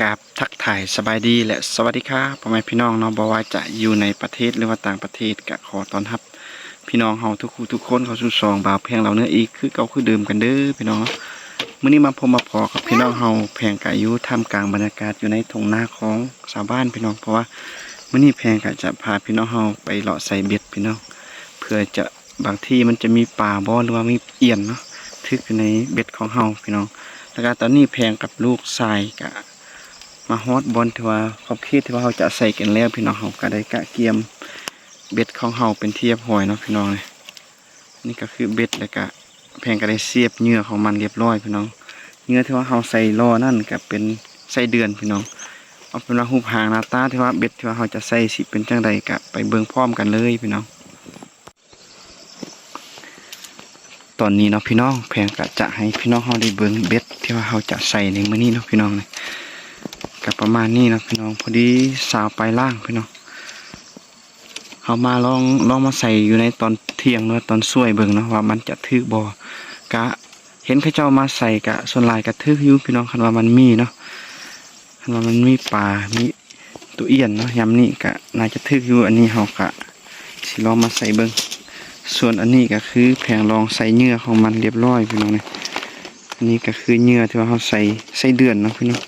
ກາບທັກທາຍສະບາຍດີ ແລະ ສະຫວັດດີຄັບ ພໍ່ແມ່ພີ່ນ້ອງເນາະ, ບໍ່ວ່າຈະຢູ່ໃນປະເທດ ຫຼືວ່າຕ່າງປະເທດ ກະຂໍຕ້ອນຮັບພີ່ນ້ອງເຮົາທຸກຜູ້ທຸກຄົນເຂົ້າສູ່ຊ່ອງບ່າວແພງເລົ່າເນື້ອອີກຄືເກົ່າຄືເດີມກັນເດີພີ່ນ້ອງເນາະ. ມື້ນີ້ມາພົບມາພໍ້ກັບພີ່ນ້ອງເຮົາ, ແພງກະຢູ່ທ່າມກາງບັນຍາກາດຢູ່ໃນທົ່ງນາຂອງຊາວບ້ານພີ່ນ້ອງ, ເພາະວ່າມື້ນີ້ແພງກະຈະພາພີ່ນ້ອງເຮົາໄປເລາະໃສ່ເບັດພີ່ນ້ອງ, ເພື່ອຈະ ບາງທີມັນຈະມີປາບໍ່ ຫຼືວ່າມີອ່ຽນເນາະ ຖືກຢູ່ໃນເບັດຂອງເຮົາພີ່ນ້ອງ. ແລ້ວກະຕອນນີ້ແພງກັບລູກຊາຍກະມາຮອດບ່ອນທີ່ວ່າ ຂອບເຂດທີ່ວ່າເຮົາຈະໃສ່ກັນແລ້ວພີ່ນ້ອງ, ເຮົາກະໄດ້ກະກຽມເບັດຂອງເຮົາເປັນທີ່ຮຽບຮ້ອຍເນາະພີ່ນ້ອງ. ນີ້ກະຄືເບັດ ແລ້ວກະແພງກະໄດ້ສຽບເຫຍື່ອຂອງມັນຮຽບຮ້ອຍພີ່ນ້ອງ. ເຫຍື່ອທີ່ວ່າເຮົາໃສ່ລໍນັ້ນກະເປັນໄສ້ເດືອນພີ່ນ້ອງ. ເອົາເປັນວ່າຮູບຮ່າງໜ້າຕາທີ່ວ່າເບັດທີ່ວ່າເຮົາຈະໃສ່ຊິເປັນຈັ່ງໃດ ກະໄປເບິ່ງພ້ອມກັນເລີຍພີ່ນ້ອງ. ຕອນນີ້ເນາະພີ່ນ້ອງ, ແພງກະຈະໃຫ້ພີ່ນ້ອງເຮົາໄດ້ເບິ່ງເບັດທີ່ວ່າເຮົາຈະໃສ່ໃນມື້ນີ້ເນາະພີ່ນ້ອງ. ກະປະມານນີ້ເນາະພີ່ນ້ອງ, ພໍດີຊາວປາຍລ້ານພີ່ນ້ອງ. ເຮົາມາລອງ ລອງມາໃສ່ຢູ່ໃນຕອນທ່ຽງ ຫຼືວ່າຕອນສວຍເບິ່ງເນາະ ວ່າມັນຈະຖືກບໍ່. ກະເຫັນເຂົາເຈົ້າມາໃສ່ກະສ່ວນຫຼາຍກະຖືກຢູ່ພີ່ນ້ອງ, ຄັນວ່າມັນມີເນາະ, ຄັນວ່າມັນມີປາ ມີ ໂຕອ່ຽນເນາະ, ຍາມນີ້ກະໜ້າຈະຖືກຢູ່. ອັນນີ້ເຮົາກະຊິລອງມາໃສ່ເບິ່ງ. ສ່ວນອັນນີ້ກະຄືແພງລອງໃສ່ເຫຍື່ອຂອງມັນຮຽບຮ້ອຍພີ່ນ້ອງເອີຍ. ອັນນີ້ກະຄືເຫຍື່ອທີ່ວ່າເຮົາໃສ່ ໄສ້ເດືອນເນາະພີ່ນ້ອງ.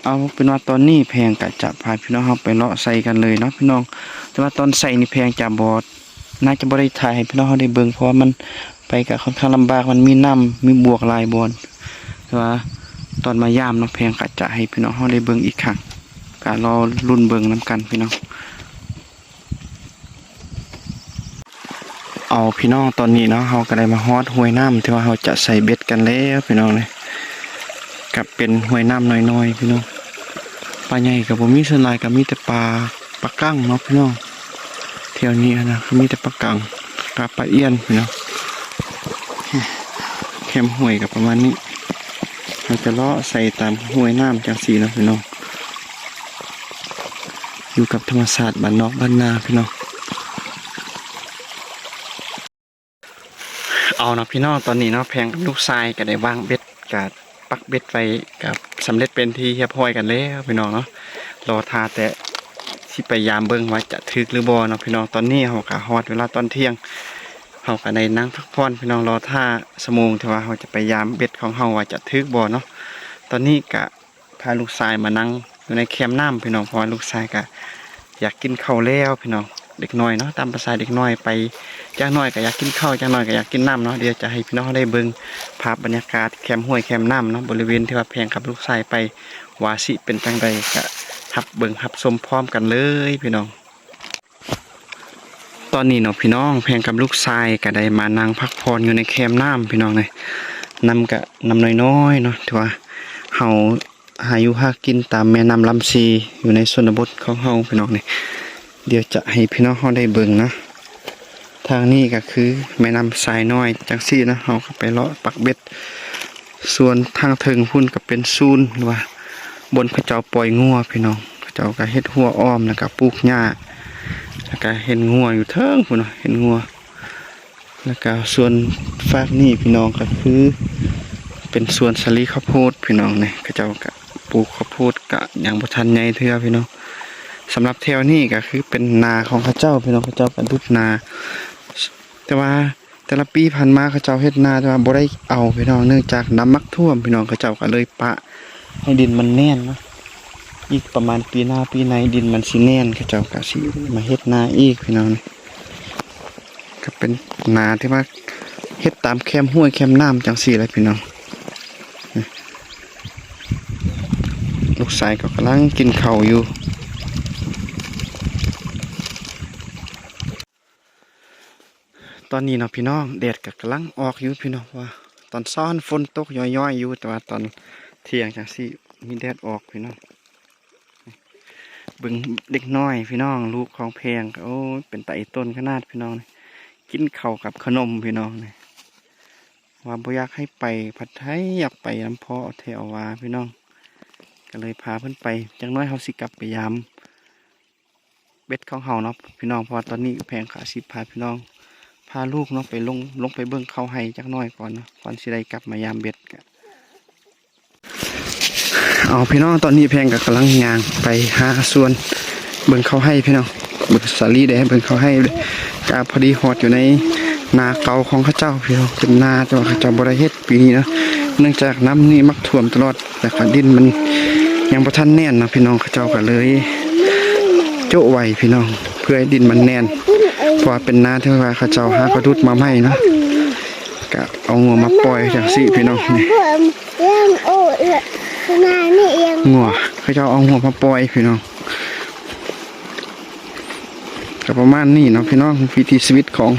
ເອົາເປັນວ່າຕອນນີ້ແພງກະຈະພາພີ່ນ້ອງເຮົາໄປເລາະໃສ່ກັນເລີຍເນາະພີ່ນ້ອງ. ແຕ່ວ່າຕອນໃສ່ນີ້ແພງຈະບໍ່ ໜ້າຈະບໍ່ໄດ້ຖ່າຍໃຫ້ພີ່ນ້ອງເຮົາໄດ້ເບິ່ງ ເພາະວ່າມັນໄປກະຄ່ອນຂ້າງລຳບາກ, ມັນມີນ້ຳ ມີບວກຫຼາຍບ່ອນ. ແຕ່ວ່າຕອນມາຢາມເນາະ, ແພງກະຈະໃຫ້ພີ່ນ້ອງເຮົາໄດ້ເບິ່ງອີກຄັ້ງ, ກະລໍລຸ້ນເບິ່ງນຳກັນພີ່ນ້ອງ. ເອົາພີ່ນ້ອງ, ຕອນນີ້ເນາະ ເຮົາກະໄດ້ມາຮອດຫ້ວຍນ້ຳທີ່ວ່າເຮົາຈະໃສ່ເບັດກັນແລ້ວພີ່ນ້ອງເອີຍ. ກະເປັນຫ້ວຍນ້ຳນ້ອຍໆພີ່ນ້ອງ, ປາໃຫຍ່ກະບໍ່ມີ, ສ່ວນຫຼາຍກະມີແຕ່ປາ ປາກັງເນາະພີ່ນ້ອງ. ແຖວນີ້ຫັ້ນນະ ກະມີແຕ່ປາກັງກັບປາອ່ຽນພີ່ນ້ອງ. ແຄມຫ້ວຍກະປະມານນີ້, ເຮົາຈະເລາະໃສ່ຕາມຫ້ວຍນ້ຳຈັ່ງຊີ້ເນາະພີ່ນ້ອງ, ຢູ່ກັບທຳມະຊາດບ້ານນອກບ້ານນາພີ່ນ້ອງ. ເອົາເນາະພີ່ນ້ອງ, ຕອນນີ້ເນາະ ແພງກັບລູກຊາຍກະໄດ້ວາງເບັດ ກະປັກເບັດໄວ້ ກະສຳເລັດເປັນທີ່ຮຽບຮ້ອຍກັນແລ້ວພີ່ນ້ອງເນາະ. ລໍຖ້າແຕ່ຊິໄປຢາມເບິ່ງວ່າຈະຖືກຫຼືບໍ່ເນາະພີ່ນ້ອງ. ຕອນນີ້ເຮົາກະຮອດເວລາຕອນທ່ຽງ, ເຮົາກະໄດ້ນັ່ງພັກຜ່ອນພີ່ນ້ອງ, ລໍຖ້າຊົ່ວໂມງທີ່ວ່າເຮົາຈະໄປຢາມເບັດຂອງເຮົາວ່າຈະຖືກບໍ່ເນາະ. ຕອນນີ້ກະ ພາລູກຊາຍມານັ່ງຢູ່ໃນແຄມນ້ຳພີ່ນ້ອງ, ເພາະວ່າລູກຊາຍກະຢາກກິນເຂົ້າແລ້ວພີ່ນ້ອງ. ເດັກນ້ອຍເນາະ, ຕາມພາສາເດັກນ້ອຍໄປ, ຈັກໜ້ອຍກະຢາກກິນເຂົ້າ, ຈັກໜ້ອຍກະຢາກກິນນ້ຳເນາະ. ດຽວຈະໃຫ້ພີ່ນ້ອງໄດ້ເບິ່ງພາບບັນຍາກາດແຄມຫ້ວຍແຄມນ້ຳເນາະ, ບໍລິເວນທີ່ວ່າແພງກັບລູກຊາຍໄປ ວ່າຊິເປັນຈັ່ງໃດ, ກະຮັບເບິ່ງຮັບຊົມພ້ອມກັນເລີຍພີ່ນ້ອງ. ຕອນນີ້ເນາະພີ່ນ້ອງ, ແພງກັບລູກຊາຍກະໄດ້ມານັ່ງພັກຜ່ອນຢູ່ໃນແຄມນ້ຳພີ່ນ້ອງເອີຍ. ນ້ຳກະນ້ຳນ້ອຍໆເນາະ, ຖືວ່າເຮົາຫາຢູ່ຫາກິນຕາມແມ່ນ້ຳລຳຊີ ຢູ່ໃນຊົນນະບົດຂອງເຮົາພີ່ນ້ອງເອີຍ. ດຽວຈະໃຫ້ພີ່ນ້ອງເຮົາໄດ້ເບິ່ງເນາະ. ທາງນີ້ກະຄືແມ່ນ້ຳຊາຍນ້ອຍຈັ່ງຊີ້ເນາະ, ເຮົາກະໄປເລາະປັກເບັດ. ສ່ວນທາງເທິງພຸ້ນກະເປັນສູນ ຫຼືວ່າບ່ອນເຂົາເຈົ້າປ່ອຍງົວພີ່ນ້ອງ. ເຂົາເຈົ້າກະເຮັດຮົ້ວອ້ອມ ແລ້ວກະປູກຫຍ້າ ແລ້ວກະເຫັນງົວຢູ່ເທິງພຸ້ນເນາະ, ເຫັນງົວ. ແລ້ວກະສ່ວນຟາກນີ້ພີ່ນ້ອງ ກະຄືເປັນສວນສາລີເຂົ້າໂພດພີ່ນ້ອງເອີຍ. ເຂົາເຈົ້າກະປູກເຂົ້າໂພດ ກະຍັງບໍ່ທັນໃຫຍ່ເທື່ອພີ່ນ້ອງ. ສຳລັບແຖວນີ້ກະຄືເປັນນາຂອງເຂົາເຈົ້າພີ່ນ້ອງ, ເຂົາເຈົ້າກະດຸດນາ. ແຕ່ວ່າ ແຕ່ລະປີຜ່ານມາເຂົາເຈົ້າເຮັດນາ ແຕ່ວ່າບໍ່ໄດ້ເອົາພີ່ນ້ອງ, ເນື່ອງຈາກນ້ຳມັກຖ້ວມພີ່ນ້ອງ, ເຂົາເຈົ້າກະເລີຍປະໃຫ້ດິນມັນແໜ້ນເນາະ. ອີກປະມານປີໜ້າປີໃນດິນມັນຊິແໜ້ນ ເຂົາເຈົ້າກະຊິມາເຮັດນາອີກພີ່ນ້ອງ. ກະເປັນນາທີ່ວ່າເຮັດຕາມແຄມຫ້ວຍແຄມນ້ຳຈັ່ງຊີ້ແຫຼະພີ່ນ້ອງ. ລູກຊາຍກະກຳລັງກິນເຂົ້າຢູ່. ຕອນນີ້ເນາະພີ່ນ້ອງ ແດດກະກຳລັງອອກຢູ່ພີ່ນ້ອງ, ເພາະວ່າຕອນເຊົ້າຫັ້ນຝົນຕົກຍ້ອຍໆຢູ່, ແຕ່ວ່າຕອນທ່ຽງຈັ່ງຊີ້ມີແດດອອກພີ່ນ້ອງ. ເບິ່ງເດັກນ້ອຍພີ່ນ້ອງ, ລູກຂອງແພງກະ ໂອ້ຍ ເປັນຕາອີຕົນຂະໜາດພີ່ນ້ອງ, ກິນເຂົ້າກັບຂະໜົມພີ່ນ້ອງ. ວ່າບໍ່ຢາກໃຫ້ໄປ ພັດໃຫ້ຢາກໄປນຳພໍ່ແທ້ວ່າພີ່ນ້ອງ, ກະເລີຍພາເພິ່ນໄປ. ຈັກໜ້ອຍເຮົາຊິກັບໄປຢາມ ເບັດຂອງເຮົາເນາະພີ່ນ້ອງ, ເພາະວ່າຕອນນີ້ແພງກະຊິພາພີ່ນ້ອງ ພາລູກເນາະໄປລົງ ລົງໄປເບິ່ງເຂົ້າໄຮ່ຈັກໜ້ອຍກ່ອນເນາະ, ກ່ອນຊິໄດ້ກັບມາຢາມເບັດ. ກະ ເອົາ ພີ່ນ້ອງ ຕອນນີ້ແພງກໍກຳລັງຍ່າງໄປຫາສວນ ເບິ່ງເຂົ້າໄຮ່ພີ່ນ້ອງ ເບິ່ງສາລີເດ້ ເບິ່ງເຂົ້າໄຮ່ເດ້ ກໍພໍດີຮອດຢູ່ໃນນາເກົ່າຂອງເຂົາເຈົ້າພີ່ນ້ອງ ເປັນນາ ແຕ່ວ່າເຂົາເຈົ້າບໍ່ໄດ້ເຮັດປີນີ້ເນາະ ເນື່ອງຈາກນ້ຳນີ້ມັກຖ້ວມຕະຫຼອດ ແລ້ວກໍດິນມັນຍັງບໍ່ທັນແໜ້ນເນາະພີ່ນ້ອງ ເຂົາເຈົ້າກໍເລີຍໂຈະໄວ້ພີ່ນ້ອງ ເພື່ອໃຫ້ດິນມັນແໜ້ນ ເພາະວ່າເປັນນາທີ່ວ່າເຂົາເຈົ້າຫາກະດຸດມາໃໝ່ເນາະ ກະເອົາງົວມາປ່ອຍຈັ່ງຊີ້ພີ່ນ້ອງ ງົວ ເຂົາເຈົ້າເອົາງົວມາປ່ອຍພີ່ນ້ອງ ກໍປະມານນີ້ເນາະພີ່ນ້ອງ ວິຖີຊີວິດຂອງ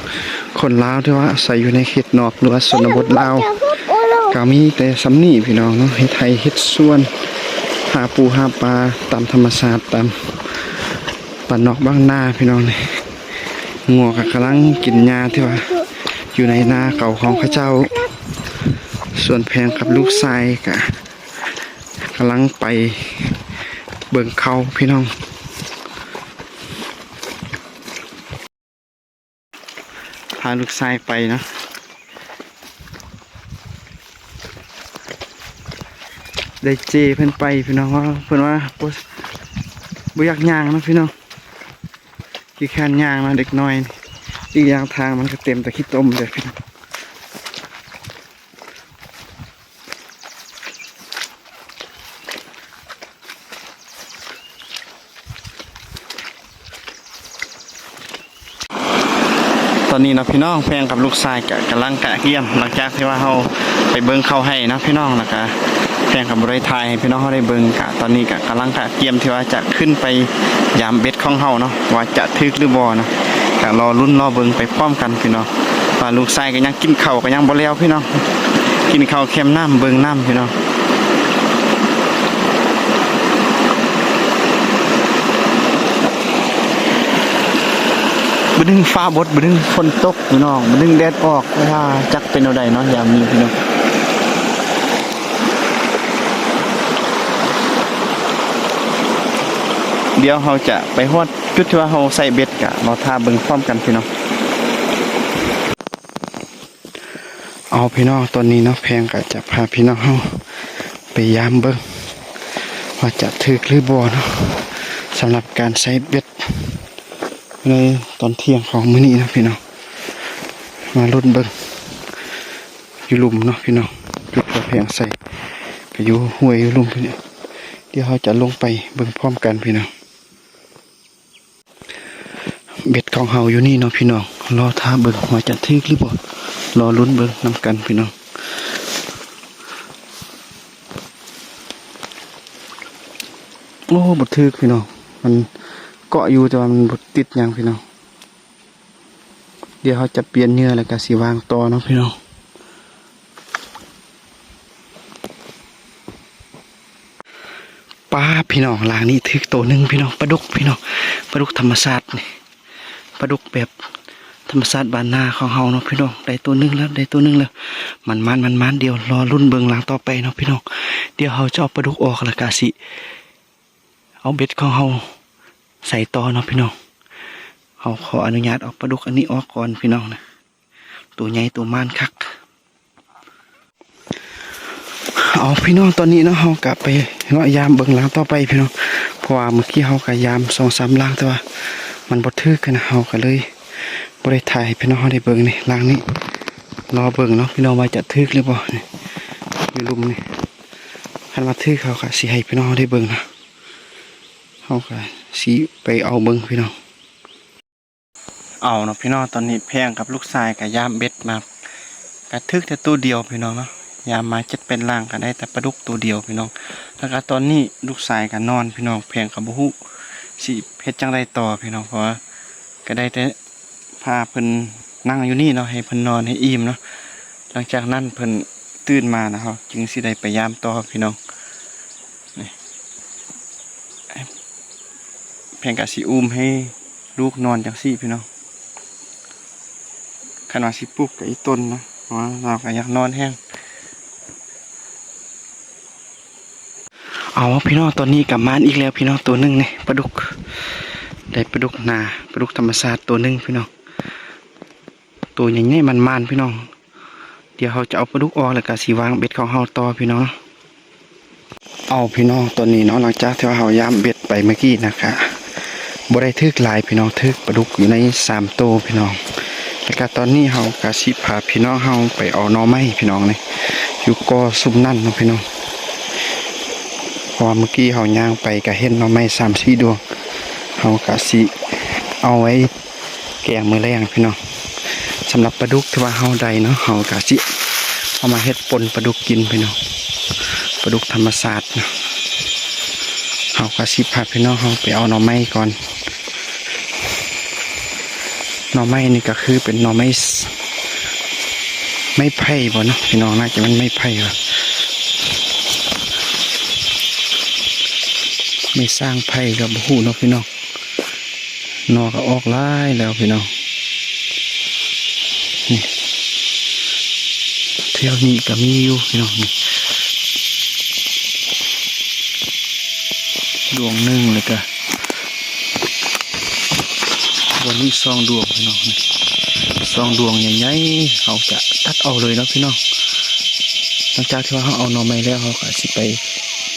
ຄົນລາວທີ່ວ່າອາໄສຢູ່ໃນເຂດນອກ ຫຼືວ່າຊົນນະບົດລາວ ກໍມີແຕ່ສ່ຳນີ້ພີ່ນ້ອງເນາະ ເຮັດໄຮ່ເຮັດສວນ ຫາປູຫາປາຕາມທຳມະຊາດ ຕາມບ້ານນອກບ້ານນາພີ່ນ້ອງນີ້ ງົວກໍກຳລັງກິນຫຍ້າທີ່ວ່າຢູ່ໃນນາເກົ່າຂອງເຂົາເຈົ້າ ສ່ວນແພງກັບລູກຊາຍກໍກຳລັງໄປເບິ່ງເຂົ້າພີ່ນ້ອງ ພາລູກຊາຍໄປເນາະ ໄດ້ເຈ້ເພິ່ນໄປພີ່ນ້ອງ ເພາະເພິ່ນວ່າບໍ່ ບໍ່ຢາກຍ່າງເນາະພີ່ນ້ອງ ຂີ້ຄ້ານຍ່າງເນາະເດັກນ້ອຍ ອີກຢ່າງທາງມັນກໍເຕັມແຕ່ຂີ້ຕົມເດ້ພີ່ນ້ອງ. ຕອນນີ້ເນາະພີ່ນ້ອງ ແພງກັບລູກຊາຍກະກຳລັງກະກຽມ ຫຼັງຈາກທີ່ວ່າເຮົາໄປເບິ່ງເຂົ້າໄຮ່ເນາະພີ່ນ້ອງ ແລ້ວກະແພງກໍບໍ່ໄດ້ຖ່າຍໃຫ້ພີ່ນ້ອງເຮົາໄດ້ເບິ່ງ ກະຕອນນີ້ກະກຳລັງກະກຽມທີ່ວ່າຈະຂຶ້ນໄປຍາມເບັດຂອງເຮົາເນາະ ວ່າຈະຖືກຫຼືບໍ່ເນາະ ກະລໍລຸ້ນລໍເບິ່ງໄປພ້ອມກັນພີ່ນ້ອງ ວ່າລູກຊາຍກໍຍັງກິນເຂົ້າກໍຍັງບໍ່ແລ້ວພີ່ນ້ອງ ກິນເຂົ້າແຄມນ້ຳເບິ່ງນ້ຳພີ່ນ້ອງ. ບຶດໜຶ່ງຟ້າບົດ ບຶດໜຶ່ງຝົນຕົກພີ່ນ້ອງ ບຶດໜຶ່ງແດດອອກ ຈັກເປັນແນວໃດເນາະ ຍາມນີ້ພີ່ນ້ອງ. ດຽວເຮົາຈະໄປຮອດຈຸດທີ່ວ່າເຮົາໃສ່ເບັດ ກະລໍຖ້າເບິ່ງພ້ອມກັນພີ່ນ້ອງ. ເອົາພີ່ນ້ອງ ຕອນນີ້ເນາະ ແພງກໍຈະພາພີ່ນ້ອງເຮົາໄປຍາມເບິ່ງ ວ່າຈະຖືກຫຼືບໍ່ເນາະ ສຳລັບການໃສ່ເບັດໃນຕອນທ່ຽງຂອງມື້ນີ້ເນາະພີ່ນ້ອງ ມາລຸ້ນເບິ່ງຢູ່ລຸ່ມເນາະພີ່ນ້ອງ ຈຸດທີ່ແພງໃສ່ກໍຢູ່ຫ້ວຍຢູ່ລຸ່ມພຸ້ນແຫຼະ ດຽວເຮົາຈະລົງໄປເບິ່ງພ້ອມກັນພີ່ນ້ອງ. ເບັດຂອງເຮົາຢູ່ນີ້ເນາະພີ່ນ້ອງ ລໍຖ້າເບິ່ງວ່າຈະຖືກຫຼືບໍ່ ລໍລຸ້ນເບິ່ງນຳກັນພີ່ນ້ອງ. ໂອ້ ບໍ່ຖືກພີ່ນ້ອງ ມັນເກາະຢູ່ ແຕ່ວ່າມັນບໍ່ຕິດຫຍັງພີ່ນ້ອງ. ດຽວເຮົາຈະປ່ຽນເຫຍື່ອ ແລ້ວກະຊິວາງຕໍ່ເນາະພີ່ນ້ອງ. ປາບ ພີ່ນ້ອງ ລາງນີ້ຖືກໂຕໜຶ່ງພີ່ນ້ອງ ປາດຸກພີ່ນ້ອງ ປາດຸກທຳມະຊາດນີ້ ປາດຸກແບບທຳມະຊາດບ້ານນາຂອງເຮົາເນາະພີ່ນ້ອງ ໄດ້ໂຕໜຶ່ງແລ້ວ ໄດ້ໂຕໜຶ່ງແລ້ວ ໝານໆ ໝານໆ ດຽວລໍລຸ້ນເບິ່ງລາງຕໍ່ໄປເນາະພີ່ນ້ອງ. ດຽວເຮົາຈະເອົາປາດຸກອອກ ແລ້ວກະຊິເອົາເບັດຂອງເຮົາໃສ່ຕໍ່ເນາະພີ່ນ້ອງ. ເຮົາຂໍອະນຸຍາດເອົາປາດຸກອັນນີ້ອອກກ່ອນພີ່ນ້ອງນະ. ໂຕໃຫຍ່ໂຕມານຄັກ. ເອົາ ພີ່ນ້ອງ ຕອນນີ້ເນາະ ເຮົາກະໄປເລາະຍາມເບິ່ງລາງຕໍ່ໄປພີ່ນ້ອງ ເພາະວ່າມື້ກີ້ເຮົາກະຍາມສອງສາມລາງ ແຕ່ວ່າມັນບໍ່ຖືກນະ ເຮົາກະເລີຍບໍ່ໄດ້ຖ່າຍໃຫ້ພີ່ນ້ອງເຮົາໄດ້ເບິ່ງນີ້ ລາງນີ້ ລໍເບິ່ງເນາະພີ່ນ້ອງ ວ່າຈະຖືກຫຼືບໍ່ນີ້ ຢູ່ລຸ່ມນີ້ ຄັນວ່າຖືກເຮົາກະຊິໃຫ້ພີ່ນ້ອງເຮົາໄດ້ເບິ່ງເນາະ ເຮົາກະຊິໄປເອົາເບິ່ງພີ່ນ້ອງ. ເອົາເນາະພີ່ນ້ອງ ຕອນນີ້ແພງກັບລູກຊາຍກະຍາມເບັດມາ ກະຖືກແຕ່ໂຕດຽວພີ່ນ້ອງເນາະ ຍາມມາເຈັດແປດລາງກະໄດ້ແຕ່ປາດຸກໂຕດຽວພີ່ນ້ອງ. ແລ້ວກະຕອນນີ້ລູກຊາຍກະນອນພີ່ນ້ອງ ແພງກະບໍ່ຮູ້ຊິເຮັດຈັ່ງໃດຕໍ່ພີ່ນ້ອງ ເພາະວ່າກະໄດ້ແຕ່ພາເພິ່ນນັ່ງຢູ່ນີ້ເນາະ ໃຫ້ເພິ່ນນອນໃຫ້ອີ່ມເນາະ. ຫຼັງຈາກນັ້ນເພິ່ນຕື່ນມານະ ເຮົາຈຶ່ງຊິໄດ້ໄປຍາມຕໍ່ພີ່ນ້ອງ. ນີ້ ແພງກະຊິອຸ້ມໃຫ້ລູກນອນຈັ່ງຊີ້ພີ່ນ້ອງ. ຄັນວ່າຊິປຸກກະອີ່ຕົນນະ ເພາະວ່າລາວກະຢາກນອນແຮງ. ເອົາ ພີ່ນ້ອງ ຕອນນີ້ກະມານອີກແລ້ວພີ່ນ້ອງ ໂຕໜຶ່ງນີ້ ປາດຸກ ໄດ້ປາດຸກນາ ປາດຸກທຳມະຊາດໂຕໜຶ່ງພີ່ນ້ອງ. ໂຕໃຫຍ່ໆ ມັນໆ ພີ່ນ້ອງ. ດຽວເຮົາຈະເອົາປາດຸກອອກ ແລ້ວກະຊິວາງເບັດຂອງເຮົາຕໍ່ພີ່ນ້ອງເນາະ. ເອົາພີ່ນ້ອງ ຕອນນີ້ເນາະ ຫຼັງຈາກທີ່ວ່າເຮົາຢາມເບັດໄປເມື່ອກີ້ນະ ກະບໍ່ໄດ້ຖືກຫຼາຍພີ່ນ້ອງ ຖືກປາດຸກຢູ່ໃນສາມໂຕພີ່ນ້ອງ. ແລ້ວກະຕອນນີ້ເຮົາກະຊິພາພີ່ນ້ອງເຮົາໄປເອົາໜໍ່ໄມ້ພີ່ນ້ອງ ນີ້ຢູ່ກໍຊຸມນັ້ນເນາະພີ່ນ້ອງ. ເພາະວ່າເມື່ອກີ້ເຮົາຍ່າງໄປກະເຫັນໜໍ່ໄມ້ສາມສີ່ດວງ ເຮົາກະຊິເອົາໄວ້ ແກງມື້ແລງພີ່ນ້ອງ. ສຳລັບປາດຸກທີ່ວ່າເຮົາໄດ້ເນາະ ເຮົາກະຊິເອົາມາເຮັດປົ່ນປາດຸກກິນພີ່ນ້ອງ ປາດຸກທຳມະຊາດເນາະ. ເຮົາກະຊິພາພີ່ນ້ອງເຮົາໄປເອົາໜໍ່ໄມ້ກ່ອນ. ໜໍ່ໄມ້ນີ້ກະຄືເປັນໜໍ່ໄມ້ ໄມ້ໄຜ່ບໍ່ເນາະພີ່ນ້ອງ ໜ້າຈະແມ່ນໄມ້ໄຜ່ຫວາ ໄມ້ສ້າງໄຜ່ກະບໍ່ຮູ້ເນາະພີ່ນ້ອງ. ໜໍ່ກະອອກຫຼາຍແລ້ວພີ່ນ້ອງ ນີ້ ແຖວນີ້ກະມີຢູ່ພີ່ນ້ອງ ນີ້ດວງໜຶ່ງ ແລ້ວກະບ່ອນນີ້ສອງດວງພີ່ນ້ອງ ນີ້ສອງດວງໃຫຍ່ໆ ເຮົາຈະຕັດເອົາເລີຍເນາະພີ່ນ້ອງ. ຫຼັງຈາກທີ່ວ່າເຮົາເອົາໜໍ່ໄມ້ແລ້ວ ເຮົາກະຊິໄປ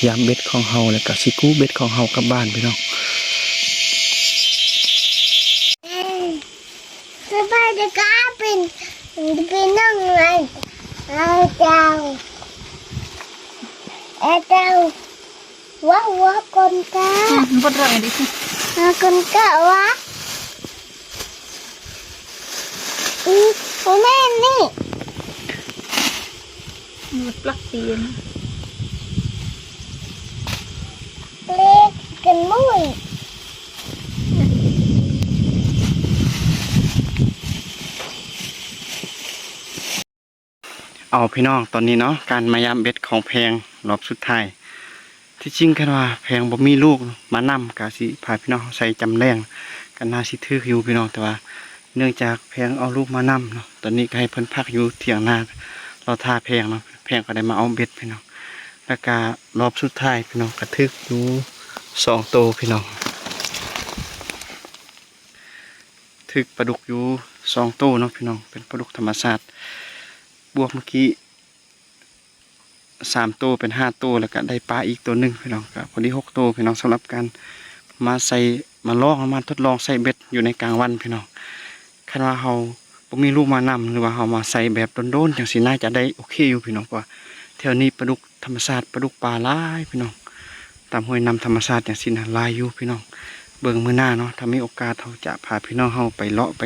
ຢາມເບັດຂອງເຮົາ ແລ້ວກະຊິກູ້ເບັດຂອງເຮົາກັບບ້ານພີ່ນ້ອງ. ສະບາຍດີກະເປັນ ເປັນໜັງໄງ ອາເຈົ້າ ອາເຈົ້າ ວ່າ ວ່າຄົນກະ ອືມ ບໍ່ໄດ້ດິ ວ່າຄົນກະວ່າ ອືມ ແມ່ນນີ້ ມັນປລັກຕີນ ເລກກັນໝູ່. ເອົາພີ່ນ້ອງ ຕອນນີ້ເນາະ ການມາຢາມເບັດຂອງແພງລອບສຸດທ້າຍ. ທີ່ຈິງຄັນວ່າແພງບໍ່ມີລູກມານຳ ກະຊິພາພີ່ນ້ອງເຮົາໃສ່ຈຳແລງ ກະໜ້າຊິຖືກຢູ່ພີ່ນ້ອງ ແຕ່ວ່າເນື່ອງຈາກແພງເອົາລູກມານຳເນາະ ຕອນນີ້ກະໃຫ້ເພິ່ນພັກຢູ່ຖຽງນາ ລໍຖ້າແພງເນາະ. ແພງກະໄດ້ມາເອົາເບັດພີ່ນ້ອງ ແລ້ວກະລອບສຸດທ້າຍພີ່ນ້ອງ ກະຖືກຢູ່ສອງໂຕພີ່ນ້ອງ ຖືກປາດຸກຢູ່ສອງໂຕເນາະພີ່ນ້ອງ ເປັນປາດຸກທຳມະຊາດ ບວກເມື່ອກີ້ສາມໂຕເປັນຫ້າໂຕ ແລ້ວກະໄດ້ປາອີກໂຕໜຶ່ງພີ່ນ້ອງ ກະພໍດີຫົກໂຕພີ່ນ້ອງ. ສຳລັບການມາໃສ່ ມາລອງ ມາທົດລອງໃສ່ເບັດຢູ່ໃນກາງວັນພີ່ນ້ອງ ຄັນວ່າເຮົາບໍ່ມີລູກມານຳ ຫຼືວ່າເຮົາມາໃສ່ແບບດົນໆ ຈັ່ງຊີ້ ໜ້າຈະໄດ້ໂອເຄຢູ່ພີ່ນ້ອງ ເພາະວ່າແຖວນີ້ປາດຸກ ທຳມະຊາດ ປາດຸກປ່າຫຼາຍພີ່ນ້ອງ ຕາມຫ້ວຍນ້ຳທຳມະຊາດຈັ່ງຊີ້ນະ ຫຼາຍຢູ່ພີ່ນ້ອງ. ເບິ່ງມື້ໜ້າເນາະ ຖ້າມີໂອກາດເຮົາຈະພາພີ່ນ້ອງເຮົາໄປເລາະໄປ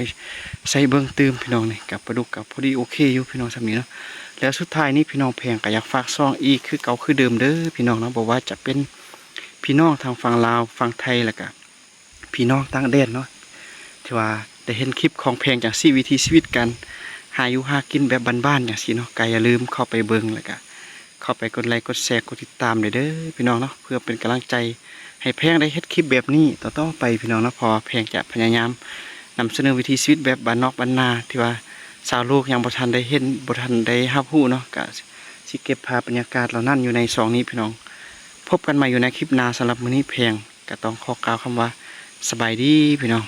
ໃສ່ເບິ່ງຕື່ມພີ່ນ້ອງ. ນີ້ກະປາດຸກກະພໍດີໂອເຄຢູ່ພີ່ນ້ອງ ສ່ຳນີ້ເນາະ. ແລ້ວສຸດທ້າຍນີ້ພີ່ນ້ອງ ແພງກະຢາກຝາກຊ່ອງອີກຄືເກົ່າຄືເດີມເດີພີ່ນ້ອງເນາະ ບໍ່ວ່າຈະເປັນພີ່ນ້ອງທາງຝັ່ງລາວ ຝັ່ງໄທ ແລ້ວກະ ພີ່ນ້ອງຕ່າງແດນເນາະ ທີ່ວ່າໄດ້ເຫັນຄລິບຂອງແພງຈັ່ງຊີ້ ວິຖີຊີວິດການຫາຢູ່ຫາກິນແບບບ້ານໆຈັ່ງຊີ້ເນາະ ກະຢ່າລືມເຂົ້າໄປເບິ່ງ ແລ້ວກະເຂົ້າໄປກົດໄລກົດແຊ ກົດຕິດຕາມເດີ ເດີພີ່ນ້ອງເນາະ ເພື່ອເປັນກຳລັງໃຈໃຫ້ແພງໄດ້ເຮັດຄລິບແບບນີ້ຕໍ່ໆໄປພີ່ນ້ອງເນາະ. ເພາະວ່າແພງຈະພະຍາຍາມນຳສະເໜີວິຖີຊີວິດແບບບ້ານນອກບ້ານນາ ທີ່ວ່າຊາວໂລກຍັງບໍ່ທັນໄດ້ເຫັນ ບໍ່ທັນໄດ້ຮັບຮູ້ເນາະ ກະຊິເກັບພາບບັນຍາກາດເຫຼົ່ານັ້ນຢູ່ໃນຊ່ອງນີ້ພີ່ນ້ອງ. ພົບກັນໃໝ່ຢູ່ໃນຄລິບໜ້າ ສຳລັບມື້ນີ້ແພງ ກະຕ້ອງຂໍກ່າວຄຳວ່າ ສະບາຍດີພີ່ນ້ອງ.